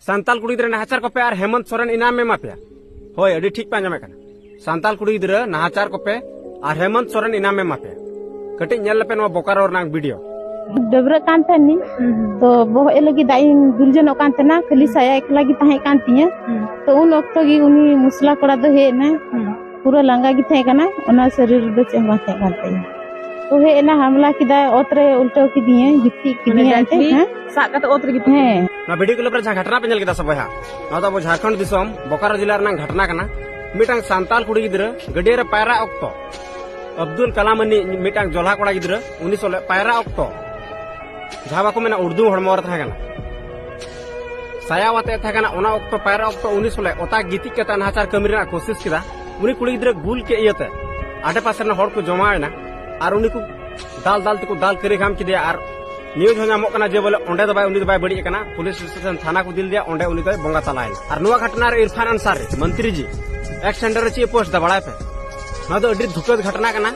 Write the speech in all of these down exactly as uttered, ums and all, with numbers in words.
ᱥᱟᱱᱛᱟᱞ ᱠᱩᱲᱤ ᱜᱤᱫᱽᱨᱟᱹ ᱱᱟᱦᱟᱪᱟᱨ ᱠᱚᱯᱮ ᱟᱨ ᱦᱮᱢᱚᱱᱛ ᱥᱚᱨᱮᱱ ᱤᱱᱟᱢ ᱮ ᱮᱢᱟ ᱯᱮᱭᱟ᱾ ᱦᱳᱭ, ᱟᱹᱰᱤ ᱴᱷᱤᱠ ᱯᱮ ᱟᱸᱡᱚᱢᱮᱫ ᱠᱟᱱᱟ᱾ ᱥᱟᱱᱛᱟᱞ ᱠᱩᱲᱤ ᱜᱤᱫᱽᱨᱟᱹ ᱱᱟᱦᱟᱪᱟᱨ ᱠᱚᱯᱮ ᱟᱨ ᱦᱮᱢᱚᱱᱛ ᱥᱚᱨᱮᱱ ᱤᱱᱟᱢ ᱮ ᱮᱢᱟ ᱯᱮᱭᱟ᱾ ᱠᱟᱹᱴᱤᱡ ᱧᱮᱞ ᱞᱮᱯᱮ ᱱᱚᱣᱟ ᱵᱚᱠᱟᱨᱳ ᱨᱮᱱᱟᱜ ᱵᱷᱤᱰᱤᱭᱳ᱾ ᱰᱟᱹᱵᱽᱨᱟᱹᱜ ᱠᱟᱱ ᱛᱟᱦᱮᱱᱤᱧ᱾ ᱦᱩᱸ, ᱦᱩᱸ᱾ ᱛᱚ ᱵᱚᱦᱚᱜ ᱮ ᱞᱟᱹᱜᱤᱫ ᱫᱟᱜ ᱤᱧ ᱫᱩᱞ ᱡᱚᱱᱚᱜ ᱠᱟᱱ ᱛᱟᱦᱮᱱᱟ, ᱠᱷᱟᱹᱞᱤ ᱦᱩᱸ᱾ ᱥᱟᱭᱟ ᱮᱠᱞᱟ ᱜᱮ ᱛᱟᱦᱮᱸ ᱠᱟᱱ ᱛᱤᱧᱟᱹ᱾ ᱦᱩᱸ᱾ ᱛᱚ ᱩᱱ ᱚᱠᱛᱚ ᱜᱮ ᱩᱱᱤ ᱢᱩᱥᱞᱟ ᱠᱚᱲᱟ ᱫᱚ ᱦᱮᱡ ᱮᱱᱟᱭ᱾ ᱦᱩᱸ᱾ ᱯᱩᱨᱟᱹ ᱞᱟᱸᱜᱟ ᱜᱮ ᱛᱟᱦᱮᱸ ᱠᱟᱱᱟ, ᱚᱱᱟ ᱥᱚᱨᱤᱨ ᱨᱮᱫᱚ ᱪᱮᱫ ᱦᱚᱸ ᱵᱟᱝ ᱛᱟᱦᱮᱸ ᱠᱟᱱ ᱛᱟᱭᱟ᱾ ᱛᱚ ᱦᱮᱡ ᱮᱱᱟ, ᱦᱟᱢᱞᱟ ᱠᱮᱫᱟᱭ, ᱚᱛ ᱨᱮ ᱩᱞᱴᱟᱹᱣ ᱠᱤᱫᱤᱧᱟᱭ, ᱜᱤᱛᱤᱡ ᱢᱟᱱᱮ ᱠᱤᱫᱤᱧᱟᱭ ᱮᱱᱛᱮ, ᱰᱟᱴᱞᱤ ᱦᱮᱸ? ᱥᱟᱵ ᱠᱟᱛᱮ ᱚᱛ ᱨᱮ ᱜᱤᱛᱤᱡ᱾ ᱦᱮᱸ᱾ ᱱᱚᱣᱟ ᱵᱷᱤᱰᱤᱭᱳ ᱠᱞᱤᱯ ᱨᱮ ᱡᱟᱦᱟᱸ ᱜᱷᱚᱴᱚᱱᱟ ᱯᱮ ᱧᱮᱞ ᱠᱮᱫᱟ ᱥᱮ ᱵᱚᱭᱦᱟ, ᱱᱚᱣᱟ ᱫᱚ ᱟᱵᱚ ᱡᱷᱟᱲᱠᱷᱚᱸᱰ ᱫᱤᱥᱚᱢ ᱵᱚᱠᱟᱨᱳ ᱡᱮᱞᱟ ᱨᱮᱱᱟᱜ ᱜᱷᱚᱴᱚᱱᱟ ᱠᱟᱱᱟ᱾ ᱢᱤᱫᱴᱟᱝ ᱥᱟᱱᱛᱟᱞ ᱠᱩᱲᱤ ᱜᱤᱫᱽᱨᱟᱹ ᱜᱟᱹᱰᱭᱟᱹ ᱨᱮ ᱯᱟᱭᱨᱟᱜ ᱚᱠᱛᱚ ᱟᱵᱫᱩᱞ ᱠᱟᱞᱟᱢ ᱟᱹᱱᱤᱡ ᱢᱤᱫᱴᱟᱝ ᱡᱚᱞᱦᱟ ᱠᱚᱲᱟ ᱜᱤᱫᱽᱨᱟᱹ, ᱩᱱᱤ ᱥᱚᱞᱮ ᱯᱟᱭᱨᱟᱜ ᱚᱠᱛᱚ ᱡᱟᱦᱟᱸ ᱵᱟᱠᱚ ᱢᱮᱱᱟ ᱩᱨᱫᱩ ᱦᱚᱲᱢᱚ ᱨᱮ ᱛᱟᱦᱮᱸ ᱠᱟᱱᱟ, ᱥᱟᱭᱟ ᱟᱛᱮ ᱛᱟᱦᱮᱸ ᱠᱟᱱᱟ, ᱚᱱᱟ ᱚᱠᱛᱚ ᱯᱟᱭᱨᱟᱜ ᱚᱠᱛᱚ ᱩᱱᱤ ᱥᱚᱞᱮ ᱚᱛᱟ ᱜᱤᱛᱤᱡ ᱠᱟᱛᱮ ᱱᱟᱦᱟᱪᱟᱨ ᱠᱟᱹᱢᱤ ᱨᱮᱱᱟᱜ ᱠᱳᱥᱤᱥ ᱠᱮᱫᱟ᱾ ᱩᱱᱤ ᱠᱩᱲᱤ ᱜᱤᱫᱽᱨᱟᱹ ᱜᱩᱞ ᱠᱮᱫ ᱤᱭᱟᱹᱛᱮ ᱟᱰᱮ ᱯᱟᱥᱮ ᱨᱮᱱ ᱦᱚᱲ ᱠᱚ ᱡᱚᱢᱟᱣ ᱮᱱᱟ ᱟᱨ ᱩᱱᱤ ᱠᱚ ᱫᱟᱞ ᱫᱟᱞ ᱛᱮᱠᱚ ᱫᱟᱞ ᱠᱮᱨᱮ ᱜᱷᱟᱢ ᱠᱮᱫᱮᱭᱟ᱾ ᱟᱨ ᱱᱤᱭᱩᱡᱽ ᱦᱚᱸ ᱧᱟᱢᱚᱜ ᱠᱟᱱᱟ ᱡᱮ ᱵᱚᱞᱮ ᱚᱸᱰᱮ ᱫᱚ ᱵᱟᱭ, ᱩᱱᱤ ᱫᱚ ᱵᱟᱭ ᱵᱟᱹᱲᱤᱡ ᱟᱠᱟᱱᱟ, ᱯᱩᱞᱤᱥ ᱥᱴᱮᱥᱚᱱ ᱛᱷᱟᱱᱟ ᱠᱚ ᱤᱫᱤ ᱞᱮᱫᱮᱭᱟ, ᱚᱸᱰᱮ ᱩᱱᱤ ᱫᱚᱭ ᱵᱚᱸᱜᱟ ᱛᱟᱞᱟᱭᱮᱱᱟ᱾ ᱟᱨ ᱱᱚᱣᱟ ᱜᱷᱚᱴᱚᱱᱟ ᱨᱮ ᱤᱨᱯᱷᱟᱱ ᱟᱱᱥᱟᱨᱤ ᱢᱚᱱᱛᱨᱤ ᱡᱤ ᱮᱠᱥ ᱦᱮᱱᱰᱮᱞ ᱨᱮ ᱪᱮᱫ ᱮ ᱯᱳᱥᱴ ᱮᱫᱟ ᱵᱟᱲᱟᱭ ᱯᱮ? ᱱᱚᱣᱟ ᱫᱚ ᱟᱹᱰᱤ ᱫᱩᱠᱷᱟᱹᱫ ᱜᱷᱚᱴᱚᱱᱟ ᱠᱟᱱᱟ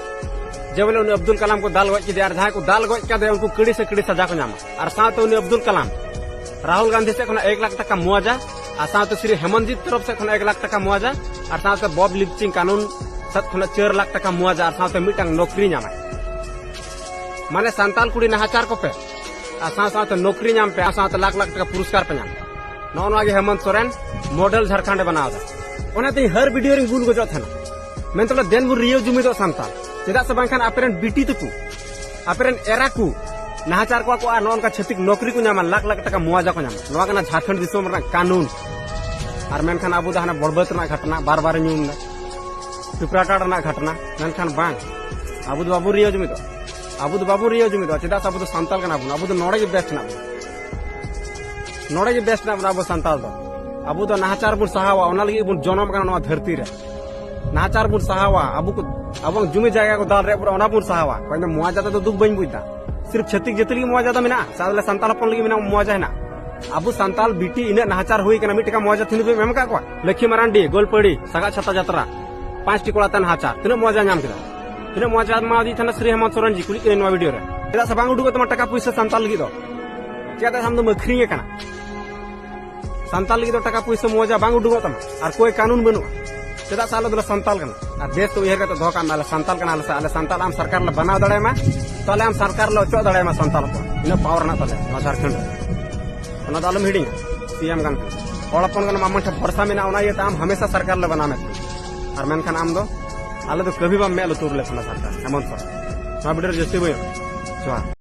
ᱡᱮ ᱵᱚᱞᱮ ᱩᱱᱤ ᱟᱵᱫᱩᱞ ᱠᱟᱞᱟᱢ ᱠᱚ ᱫᱟᱞ ᱜᱚᱡ ᱠᱮᱫᱮᱭᱟ᱾ ᱟᱨ ᱡᱟᱦᱟᱸᱭ ᱠᱚ ᱫᱟᱞ ᱜᱚᱡ ᱠᱟᱫᱮᱭᱟ ᱩᱱᱠᱩ ᱠᱟᱹᱲᱤ ᱥᱮ ᱠᱟᱹᱲᱤ ᱥᱟᱡᱟ ᱠᱚ ᱧᱟᱢᱟ᱾ ᱟᱨ ᱥᱟᱶᱛᱮ ᱩᱱᱤ ᱟᱵᱫᱩᱞ ᱠᱟᱞᱟᱢ ᱨᱟᱦᱩᱞ ᱜᱟᱱᱫᱷᱤ ᱥᱮᱫ ᱠᱷᱚᱱᱟᱜ ᱮᱠ ᱞᱟᱠᱷ ᱴᱟᱠᱟ ᱢᱩᱣᱟᱡᱟ, ᱟᱨ ᱥᱟᱶᱛᱮ ᱥᱨᱤ ᱦᱮᱢᱚᱱᱛ ᱡᱤᱛ ᱛᱚᱨᱚᱯ ᱥᱮᱫ ᱠᱷᱚᱱᱟᱜ ᱮᱠ ᱞᱟᱠᱷ ᱴᱟᱠᱟ ᱢᱩᱣᱟᱡᱟ, ᱟᱨ ᱥᱟᱶᱛᱮ ᱵᱚᱵ ᱞᱤᱯᱪᱤᱝ ᱠᱟᱱᱩᱱ ᱥᱮᱫ ᱠᱷᱚᱱᱟᱜ ᱪᱟᱨ ᱞᱟᱠᱷ ᱴᱟᱠᱟ ᱢᱩᱣᱟᱡᱟ, ᱟᱨ ᱥᱟᱶᱛᱮ ᱢᱤᱫᱴᱟᱝ ᱱᱚᱠᱨᱤ ᱧᱟᱢᱟᱭ᱾ ᱢᱟᱱᱮ ᱥᱟᱱᱛᱟᱞ ᱠᱩᱲᱤ ᱱᱟᱦᱟᱪᱟᱨ ᱠᱚᱯᱮ, ᱟᱨ ᱥᱟᱶ ᱥᱟᱶᱛᱮ ᱱᱚᱠᱨᱤ ᱧᱟᱢ ᱯᱮ, ᱟᱨ ᱥᱟᱶᱛᱮ ᱞᱟᱠᱷ ᱞᱟᱠᱷ ᱴᱟᱠᱟ ᱯᱩᱨᱚᱥᱠᱟᱨ ᱯᱮ ᱧᱟᱢ᱾ ᱱᱚᱜᱼᱚ ᱱᱚᱣᱟ ᱜᱮ ᱦᱮᱢᱚᱱᱛ ᱥᱚᱨᱮᱱ ᱢᱚᱰᱮᱞ ᱡᱷᱟᱲᱠᱷᱚᱸᱰ ᱮ ᱵᱮᱱᱟᱣ ᱮᱫᱟ᱾ ᱚᱱᱟᱛᱮ ᱤᱧ ᱦᱟᱨ ᱵᱷᱤᱰᱤᱭᱳ ᱨᱤᱧ ᱜᱩᱞ ᱜᱚᱡᱚᱜ ᱛᱟᱦᱮᱱᱟ᱾ ᱢᱮᱱᱛᱮ ᱫᱮᱱ ᱵᱚᱱ ᱨᱤᱭᱟᱹᱣ ᱡᱩᱢᱤᱫᱚᱜ ᱥᱟᱱᱛᱟᱲ᱾ ᱪᱮᱫᱟᱜ ᱥᱮ ᱵᱟᱝᱠᱷᱟᱱ ᱟᱯᱮᱨᱮᱱ ᱵᱤᱴᱤ ᱛᱟᱠᱚ, ᱟᱯᱮᱨᱮᱱ ᱮᱨᱟ ᱠᱚ ᱱᱟᱦᱟᱪᱟᱨ ᱠᱚᱣᱟ ᱠᱚ ᱟᱨ ᱱᱚᱜᱼᱚ ᱱᱚᱝᱠᱟ ᱪᱷᱟᱹᱛᱤᱠ ᱱᱚᱠᱨᱤ ᱠᱚ ᱧᱟᱢᱟ, ᱞᱟᱠᱷ ᱞᱟᱠᱷ ᱴᱟᱠᱟ ᱢᱩᱣᱟᱡᱟ ᱠᱚ ᱧᱟᱢᱟ᱾ ᱱᱚᱣᱟ ᱠᱟᱱᱟ ᱡᱷᱟᱲᱠᱷᱚᱸᱰ ᱫᱤᱥᱚᱢ ᱨᱮᱱᱟᱜ ᱠᱟᱹᱱᱩᱱ᱾ ᱟᱨ ᱢᱮᱱᱠᱷᱟᱱ ᱟᱵᱚ ᱫᱚ ᱦᱟᱱᱟ ᱵᱚᱲᱵᱟᱹᱛ ᱨᱮᱱᱟᱜ ᱜᱷᱚᱴᱚᱱᱟ, ᱵᱟᱨ ᱵᱟᱨ ᱧᱩᱢ ᱮᱫᱟ, ᱯᱤᱯᱨᱟᱴᱟᱲ ᱨᱮᱱᱟᱜ ᱜᱷᱚᱴᱚᱱᱟ, ᱢᱮᱱᱠᱷᱟᱱ ᱵᱟᱝ, ᱟᱵᱚ ᱫᱚ ᱵᱟᱵᱚ ᱨᱤᱭᱟᱹᱣ ᱡᱩᱢᱤᱫᱚᱜᱼᱟ᱾ ᱟᱵᱚ ᱫᱚ ᱵᱟᱵᱚ ᱨᱤᱭᱟᱹᱣ ᱡᱩᱢᱤᱫᱚᱜᱼᱟ᱾ ᱪᱮᱫᱟᱜ ᱥᱮ ᱟᱵᱚ ᱫᱚ ᱥᱟᱱᱛᱟᱲ ᱠᱟᱱᱟ ᱵᱚᱱ, ᱟᱵᱚ ᱫᱚ ᱱᱚᱰᱮ ᱜᱮ ᱵᱮᱥᱴ ᱦᱮᱱᱟᱜ ᱵᱚᱱᱟ, ᱱᱚᱰᱮ ᱜᱮ ᱵᱮᱥᱴ ᱦᱮᱱᱟᱜ ᱵᱚᱱᱟ ᱟᱵᱚ ᱥᱟᱱᱛᱟᱲ ᱫᱚ᱾ ᱟᱵᱚ ᱫᱚ ᱱᱟᱦᱟᱪᱟᱨ ᱵᱚᱱ ᱥᱟᱦᱟᱣᱟ, ᱚᱱᱟ ᱞᱟᱹᱜᱤᱫ ᱵᱚᱱ ᱡᱚᱱᱚᱢ ᱠᱟᱱᱟ ᱱᱚᱣᱟ ᱫᱷᱟᱹᱨᱛᱤ ᱨᱮ᱾ ᱱᱟᱦᱟᱪᱟᱨ ᱵᱚᱱ ᱥᱟᱦᱟᱣᱟ, ᱟᱵᱚ ᱠᱚ, ᱟᱵᱚᱣᱟᱜ ᱡᱩᱢᱤ ᱡᱟᱭᱜᱟ ᱠᱚ ᱫᱟᱞ ᱨᱮᱡ ᱵᱚᱱᱟ, ᱚᱱᱟ ᱵᱚᱱ ᱥᱟᱦᱟᱣᱟ᱾ ᱚᱠᱚᱭ ᱫᱚ ᱢᱚᱣᱟ ᱡᱟᱛᱮ ᱫᱚ ᱫᱩᱠ ᱵᱟᱹᱧ ᱵᱩᱡᱽ ᱮᱫᱟ, ᱥᱤᱨᱯ ᱪᱷᱟᱹᱛᱤᱠ ᱡᱟᱹᱛᱤ ᱞᱟᱹᱜᱤᱫ ᱢᱚᱣᱟ ᱡᱟᱛᱮ ᱢᱮᱱᱟᱜᱼᱟ, ᱥᱟᱶᱛᱮ ᱥᱟᱱᱛᱟᱲ ᱦᱚᱯᱚᱱ ᱞᱟᱹᱜᱤᱫ ᱢᱮᱱᱟᱜᱼᱟ, ᱢᱚᱣᱟ ᱡᱟ ᱦᱮᱱᱟᱜ᱾ ᱟᱵᱚ ᱥᱟᱱᱛᱟᱲ ᱵᱤᱴᱤ ᱤᱱᱟᱹᱜ ᱱᱟᱦᱟᱪᱟᱨ ᱦᱩᱭ ᱠᱟᱱᱟ, ᱢᱤᱫ ᱴᱟᱠᱟ ᱢᱚᱣᱟ ᱡᱟ ᱛᱤᱱᱟᱹᱜ ᱵᱤᱱ ᱮᱢ ᱟᱠᱟᱫ ᱠᱚᱣᱟ? ᱞᱚᱠᱠᱷᱤ ᱢᱟᱨᱟᱱᱰᱤ, ᱜᱳᱞᱯᱟᱹᱲᱤ, ᱥᱟᱜᱟᱫ ᱪᱷᱟᱛᱟ ᱡᱟᱛᱨᱟ, ᱯᱟᱸᱪᱴᱤ ᱠᱚᱲᱟ ᱛᱮ ᱱᱟᱦᱟᱪᱟᱨ, ᱛᱤᱱᱟᱹᱜ ᱢᱚᱣᱟ ᱡᱟ ᱧᱟᱢ ᱠᱮᱫᱟ? ᱛᱤᱱᱟᱹᱜ ᱢᱚᱣᱟ ᱡᱟ ᱮᱢᱟ ᱫᱤ ᱛᱟᱦᱮᱱᱟ ᱥᱨᱤ ᱦᱮᱢᱚᱱᱛ ᱥᱚᱨᱮᱱ ᱡᱤ? ᱠᱩᱞᱤ ᱠᱟᱹᱱᱟᱹᱧ ᱱᱚᱣᱟ ᱵᱷᱤᱰᱤᱭᱳ ᱨᱮ᱾ ᱪᱮᱫᱟᱜ ᱥᱮ ᱵᱟᱝ ᱩᱰᱩᱠᱚᱜ ᱛᱟᱢᱟ ᱴᱟᱠᱟ ᱯᱩᱭᱥᱟᱹ ᱥᱟᱱᱛᱟᱲ ᱞᱟᱹᱜᱤᱫ ᱫᱚ? ᱪᱮᱫᱟᱜ ᱥᱮ ᱟᱢ ᱫᱚᱢ ᱟᱹᱠᱷᱨᱤᱧ ᱟᱠᱟᱱᱟ᱾ ᱥᱟᱱᱛᱟᱞ ᱞᱟᱹᱜᱤᱫ ᱫᱚ ᱴᱟᱠᱟ ᱯᱩᱭᱥᱟᱹ ᱢᱚᱡᱟ ᱵᱟᱝ ᱩᱰᱩᱠᱚᱜ ᱛᱟᱢᱟ, ᱟᱨ ᱠᱳᱭ ᱠᱟᱹᱱᱩᱱ ᱵᱟᱹᱱᱩᱜᱼᱟ᱾ ᱪᱮᱫᱟᱜ ᱥᱮ ᱟᱞᱮ ᱫᱚᱞᱮ ᱥᱟᱱᱛᱟᱞ ᱠᱟᱱᱟ, ᱟᱨ ᱫᱮᱥ ᱫᱚ ᱩᱭᱦᱟᱹᱨ ᱠᱟᱛᱮ ᱫᱚᱦᱚ ᱠᱟᱜ ᱢᱮ, ᱟᱞᱮ ᱥᱟᱱᱛᱟᱞ ᱠᱟᱱᱟ ᱞᱮ ᱥᱮ, ᱟᱞᱮ ᱥᱟᱱᱛᱟᱞ ᱟᱢ ᱥᱚᱨᱠᱟᱨ ᱞᱮ ᱵᱮᱱᱟᱣ ᱫᱟᱲᱮᱭᱟᱢᱟ, ᱛᱟᱦᱞᱮ ᱟᱢ ᱥᱚᱨᱠᱟᱨ ᱞᱮ ᱚᱪᱚᱜ ᱫᱟᱲᱮᱭᱟᱢᱟ ᱥᱟᱱᱛᱟᱞ ᱦᱚᱯᱚᱱ᱾ ᱤᱱᱟᱹ ᱯᱟᱣᱟᱨ ᱦᱮᱱᱟᱜ ᱛᱟᱞᱮᱭᱟ ᱱᱚᱣᱟ ᱡᱷᱟᱲᱠᱷᱚᱸᱰ ᱨᱮ᱾ ᱚᱱᱟ ᱫᱚ ᱟᱞᱚᱢ ᱦᱤᱲᱤᱧᱟ, ᱥᱤ ᱮᱢ ᱠᱟᱱ ᱠᱷᱟᱱ᱾ ᱦᱚᱲ ᱦᱚᱯᱚᱱ ᱠᱟᱱᱟᱢ, ᱟᱢ ᱴᱷᱮᱱ ᱵᱷᱚᱨᱥᱟ ᱢᱮᱱᱟᱜᱼᱟ, ᱚᱱᱟ ᱤᱭᱟᱹᱛᱮ ᱟᱢ ᱦᱟᱢᱮᱥᱟ ᱥᱚᱨᱠᱟᱨ ᱞᱮ ᱵᱮᱱᱟᱣ ᱢᱮ ᱛᱟᱦᱮᱸᱫ᱾ ᱟᱨ ᱢᱮᱱᱠᱷᱟᱱ ᱟᱢ ᱫᱚ, ᱟᱞᱮ ᱫᱚ ᱠᱟᱹᱵᱷᱤ ᱵᱟᱢ ᱢᱮᱫ ᱞᱩᱛᱩᱨ ᱞᱮ ᱛᱟᱦᱮᱱᱟ ᱥᱚᱨᱠᱟᱨ, ᱦᱮᱢᱚᱱᱛ ᱥᱚᱨᱮᱱ᱾ ᱱᱚᱣᱟ ᱵᱷᱤᱰᱤᱭᱳ ᱨᱮ ᱡᱟᱹᱥᱛᱤ ᱵᱟᱹᱧ ᱨᱚᱲᱟ᱾ ᱡᱚᱦᱟᱨ᱾